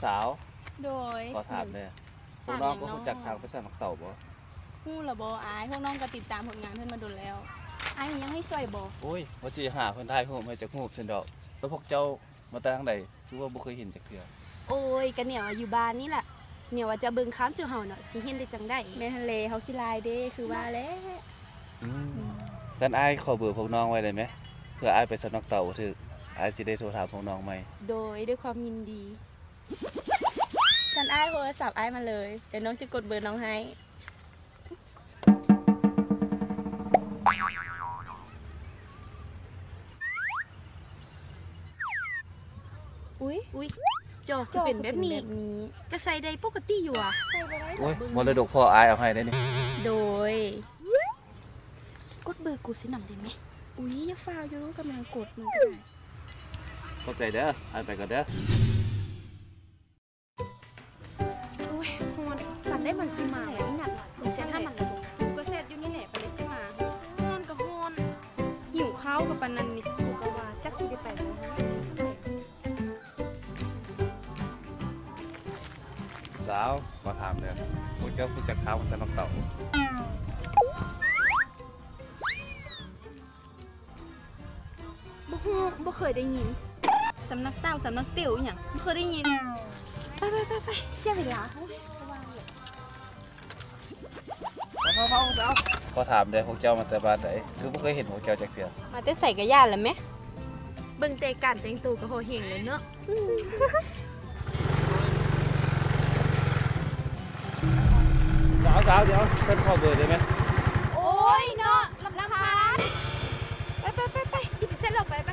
ສາວ ໂດຍ ຂໍຖາມແດ່ ພວກນ້ອງກໍຮູ້ຈັກທາງໄປສວນໝາກເຕົ່າບໍ່? ຮູ້ລະບໍ່ອ້າຍ? ພວກນ້ອງກໍຕິດຕາມຜົນງານເພິ່ນມາດົນແລ້ວ. ອ້າຍມີຫຍັງໃຫ້ຊ່ວຍບໍ່? ໂອ້ຍ ວ່າຊິຫາເພິ່ນຖ່າຍຮູບໃຫ້ຈັກຮູບຊັ້ນດອກ. ແລ້ວພວກເຈົ້າມາແຕ່ທາງໃດ? ຄືວ່າບໍ່ເຄີຍເຫັນຈັກເທື່ອ. ໂອ້ຍ ກະແນວວ່າຢູ່ບ້ານນີ້ລະ. ແນວວ່າຈະເບິ່ງຂ້າມສູ່ເຮົາເນາະ ຊິເຫັນໄດ້ຈັ່ງໃດ? ແມ່ນຫັ້ນແຫຼະ ເຮົາຂີ້ລາຍເດ້ ຄືວ່າແຫຼະ. ອືມ ຊັ້ນອ້າຍຂໍເບີພວກນ້ອງໄວ້ໄດ້ໄໝ? ເພື່ອອ້າຍໄປສວນໝາກເຕົ່າບໍ່ຖືກ ອ້າຍຊິໄດ້ໂທຖາມພວກນ້ອງໃໝ່. ໂດຍ ດ້ວຍຄວາມຍິນດີ. ຊັ້ນອ້າຍໂທລະສັບອ້າຍມາເລີຍ ດຽວນ້ອງຊິກົດເບີນ້ອງໃຫ້. ອຸ້ຍ ອຸ້ຍ ຈໍຄືເປັນແບບນີ້ ກະໃຊ້ໄດ້ປົກກະຕິຢູ່ຫວາ? ໂອ້ຍ ມໍລະດົກພໍ່ອ້າຍເອົາໃຫ້ໄດ໋ນີ້. ໂດຍ ກົດເບີກູຊິນຳໄດ້ໄໝ? ອຸ້ຍ ຢ່າຟ້າວຢູ່ ກຳລັງກົດມັນກະໄດ້. ຂອບໃຈເດີ ອ້າຍໄປກ່ອນເດີ. ໂອ້ຍ ຮ້ອນ ປານໃດມັນຊິມາ ອີ່ນັດ ມຶງແຊັດຫາມັນແລ້ວບໍ່? ກູກໍແຊັດຢູ່ນີ້ແຫຼະ ປານໃດຊິມາ. ຮ້ອນກໍຮ້ອນ ຫິວເຂົ້າກໍປານນັ້ນນີ້ ກູກໍວ່າຈັກຊິໄດ້ໄປບໍ່. ສາວ ຂໍຖາມແດ່ ພວກເຈົ້າຮູ້ຈັກທ້າວສະໜອກເຕົ່າ? ບໍ່ຮູ້ ບໍ່ເຄີຍໄດ້ຍິນ. ສຳນັກເຕົ່າ ສຳນັກເຕີວອີ່ຫຍັງ ບໍ່ເຄີຍໄດ້ຍິນ. ໄປ ໄປ ໄປ ໄປ ເສຍເວລາ. ຂໍຖາມແດ່ ພວກເຈົ້າມາແຕ່ບ້ານໃດ? ຄືບໍ່ເຄີຍເຫັນພວກເຈົ້າຈັກເທື່ອ. ມາແຕ່ໃສກະຢ້ານລະແມະ ເບິ່ງແຕ່ການແຕ່ງໂຕກະພໍແຮງແລ້ວເນາະ. ສາວໆ ດຽວ ຊັ້ນຂໍເບີໄດ້ໄໝ? ໂອ້ຍເນາະ ລຳຄານ. ໄປໆໆໆ ຊິໄປເຊັດແລ້ວ ໄປໆໆ.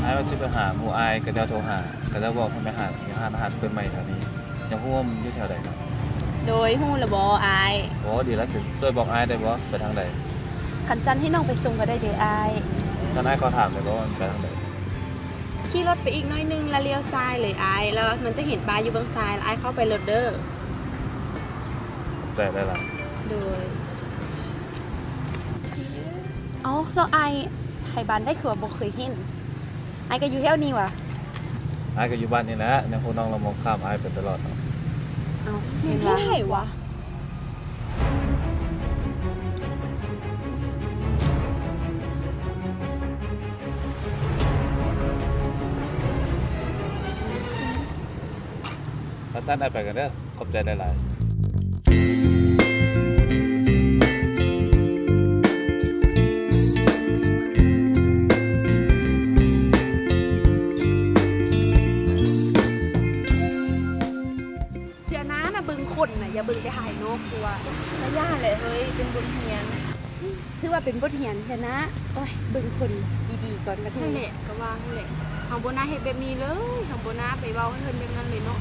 ອ້າຍວ່າຊິໄປຫາໝູ່ອ້າຍ ຂະເຈົ້າໂທຫາ ຂະເຈົ້າບອກໃຫ້ໄປຫາຢູ່ຮ້ານອາຫານເປີດໃໝ່ແຖວນີ້. ຢາກຮູ້ວ່າມັນຢູ່ແຖວໃດເນາະ? ໂດຍ ຮູ້ລະບໍ່ອ້າຍ? ໂອ້ ດີລະ ຊ່ວຍບອກອ້າຍໄດ້ບໍ່ ໄປທາງໃດ? ຄັນຊັ້ນໃຫ້ນ້ອງໄປສົ່ງກໍໄດ້ເດີອ້າຍ. ຊັ້ນອ້າຍຂໍຖາມໄດ້ບໍ່ ມັນໄປທາງໃດ? ຂີ່ລົດໄປອີກໜ້ອຍໜຶ່ງ ແລ້ວລ້ຽວຊ້າຍເລີຍອ້າຍ ແລ້ວມັນຈະເຫັນປ້າຍຢູ່ເບື້ອງຊ້າຍ ແລ້ວອ້າຍເຂົ້າໄປໂລດເດີ. ຂອບໃຈຫຼາຍໆ. ໂດຍ. ເອົ້າ ແລ້ວອ້າຍໄທບ້ານໃດຄືວ່າບໍ່ເຄີຍເຫັນ? ອ້າຍກໍຢູ່ແຖວນີ້ຫວາ? ອ້າຍກໍຢູ່ບ້ານນີ້ແຫຼະ ແນວພວກນ້ອງລະມອງຂ້າມອ້າຍໄປຕະຫຼອດເນາະ. ເອົ້າ ແມ່ນໃຜຫວາ? ຄັນຊັ້ນອ້າຍໄປກ່ອນເດີ. ຂອບໃຈຫຼາຍໆ. ເທື່ອໜ້ານະເບິ່ງຄົນນະ ຢ່າເບິ່ງແຕ່ພາຍນອກ ຄືວ່າ ກະຢ່າແຫຼະເຮີ້ຍ ເປັນບົດຮຽນ. ຖືວ່າເປັນບົດຮຽນແທ້ນະ. ໂອ້ຍ ເບິ່ງຄົນດີໆກ່ອນບັດນີ້. ຫັ້ນແຫຼະ ກະວ່າຫັ້ນແຫຼະ ເຮົາບໍ່ໜ້າເຮັດແບບນີ້ເລີຍ ເຮົາບໍ່ໜ້າໄປເວົ້າໃຫ້ເພິ່ນແບບນັ້ນເລີຍເນາະ.